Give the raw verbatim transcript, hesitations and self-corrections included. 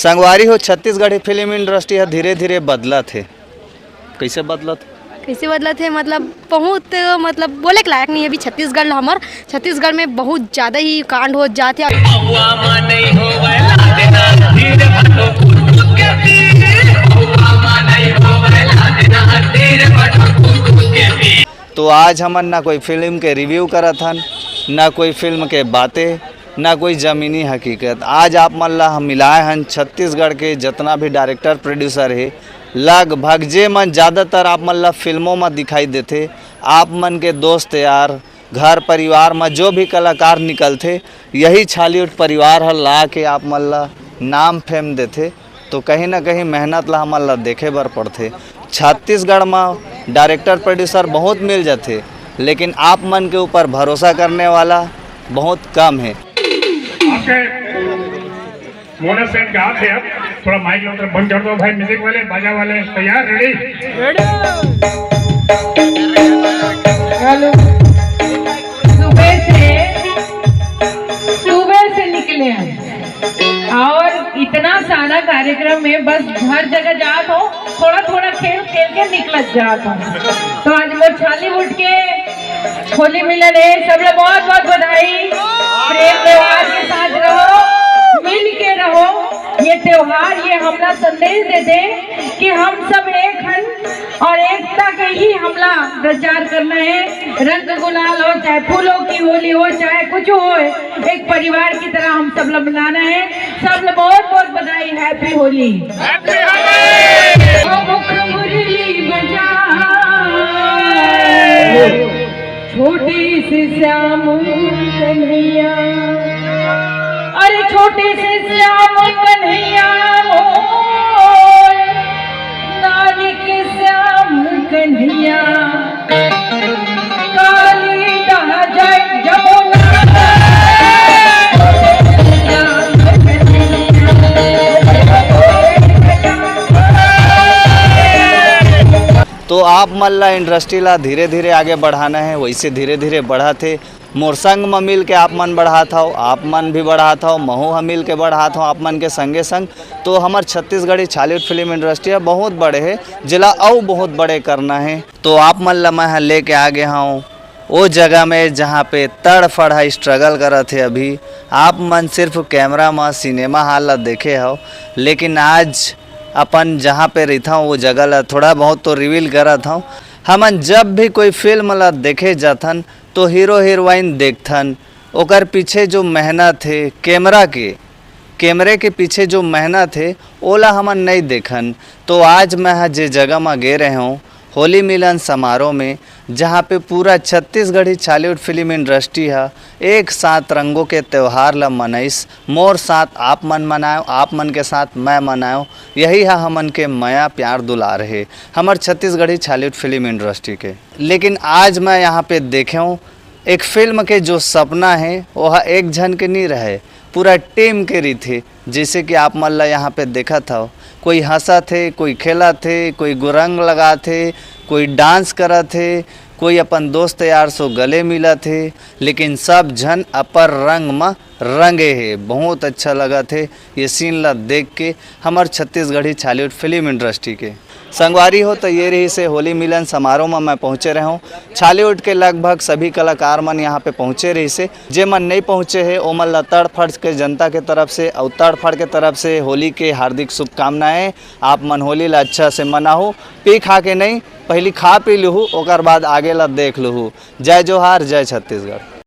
संगवारी हो, Chhattisgarhi film industry ह धीरे-धीरे बदलत हे। कइसे बदलत हे? कइसे बदलत हे? मतलब, बहुत, मतलब, बोले के लायक नहीं हे अभी छत्तीसगढ़ ला हमर। छत्तीसगढ़ में बहुत ज़्यादा ही कांड होत जात हे। तो आज हमन ना कोई फिल्म के रिव्यू करत हन, ना कोई फिल्म के बातें, ना कोई जमीनी हकीकत। आज आप मन ला हम मिलाए हन छत्तीसगढ़ के जतना भी डायरेक्टर प्रोड्यूसर हे, लगभग जे मन ज़्यादातर आप मन ला फिल्मों में दिखाई देथे, आप मन के दोस्त यार, घर परिवार में जो भी कलाकार निकलथे, यही छॉलीवुड परिवार ह ला के आप मन ला नाम फेम देथे। तो कहीं ना कहीं मेहनत ला हमन ला देखे बर पड़थे। छत्तीसगढ़ में डायरेक्टर प्रोड्यूसर बहुत मिल जाथे, लेकिन आप मन के ऊपर भरोसा करने वाला बहुत कम है। आपके बोनस एंड गात है, अब थोड़ा माइक लो, बंद कर दो भाई, म्यूजिक वाले, बाजा वाले, तैयार, रेडी? हेलो। सुबह से, सुबह से निकले हैं और इतना सारा कार्यक्रम में बस हर जगह जात हो, थोड़ा थोड़ा खेल खेल के निकलत जात हो। तो आज मोर छॉलीवुड के होली मिलन है, सब लोग बहुत बहुत बधाई। प्रेम व्यवहार के साथ रहो, मिल के रहो। ये त्योहार ये हमला संदेश देथे कि हम सब एक हन और एकता के ही हमला प्रचार करना है। रंग गुलाल हो, चाहे फूलों की होली हो, चाहे कुछ हो, एक परिवार की तरह हम सब लोग मनाना है। सब लोग बहुत बहुत बधाई, हैप्पी होली। छोटे से श्याम कन्हैया, अरे छोटे से श्याम कन्हैया मोर, नानी के श्याम कन्हैया, काली दह जय जमुना। तो आप मन ला इंडस्ट्री ला धीरे धीरे आगे बढ़ाना है, वैसे धीरे धीरे बढ़त हे। मोर संग म मिल के आप मन बढ़ात हव, आप मन भी बढ़ात हव, महू ह मिल के बढ़ात हव आप मन के संगे संग। तो हमर छत्तीसगढ़ी छॉलीवुड फिल्म इंडस्ट्री ह बहुत बड़े हे, जेला अउ बहुत बड़े करना हे। तो आप मन ला मैं ह लेके आ गे हव ओ जगह में, जहाँ पे तड़फड़ ह स्ट्रगल करत हे। अभी आप मन सिर्फ कैमरा म सिनेमा हॉल ला देखे हव, लेकिन आज अपन जहाँ पे रहिथव, वो जगह ला थोड़ा बहुत तो रिवील करत हव। हमन जब भी कोई फिल्म ला देखे जाथन, तो हीरो हीरोइन देखथन, ओकर पीछे जो मेहनत हे कैमरा के, कैमरे के पीछे जो मेहनत हे, ओला हमन नइ देखन। तो आज मैं ह जे जगह म गे रहेंव, होली मिलन समारोह में, जहाँ पे पूरा छत्तीसगढ़ी छॉलीवुड फिल्म इंडस्ट्री ह एक साथ रंगों के त्योहार ल मनइस। मोर साथ आप मन मनाएव, आप मन के साथ मैं मनाएव, यही ह हमन के मया, प्यार, दुलार हे, हमर छत्तीसगढ़ी छॉलीवुड फिल्म इंडस्ट्री के। लेकिन आज मैं यहाँ पे देखेंव, एक फिल्म के जो सपना हे, वो ह एक झन के नी रहे, पूरा टीम के रहिथे। जैसे कि आप मन ला यहाँ पे देखत हव, कोई हंसत हे, कोई खेलत हे, कोई गुरंग लगात हे, कोई डांस करत हे, कोई अपन दोस्त यार सो गले मिलत हे, लेकिन सब झन अपन रंग म रंगे हे। बहुत अच्छा लगत हे ये सीन ला देख के हमर छत्तीसगढ़ी छॉलीवुड फिल्म इंडस्ट्री के। संगवारी हो, तो ये रहिस हे होली मिलन समारोह म मैं पहुँचे रहेंव। छॉलीवुड के लगभग सभी कलाकार मन यहाँ पे पहुँचे रहिस हे। जे मन नइ पहुँचे हे, ओमन ला तड़फड़ के जनता के तरफ से अउ तड़फड़ के तरफ से होली के हार्दिक शुभकामनाएं। आप मन होली ला अच्छा से मनाहू, पी खा के नहीं, पहली खा पी लूहू, ओकर बाद आगे ला देख लूहू। जय जोहार, जय छत्तीसगढ़।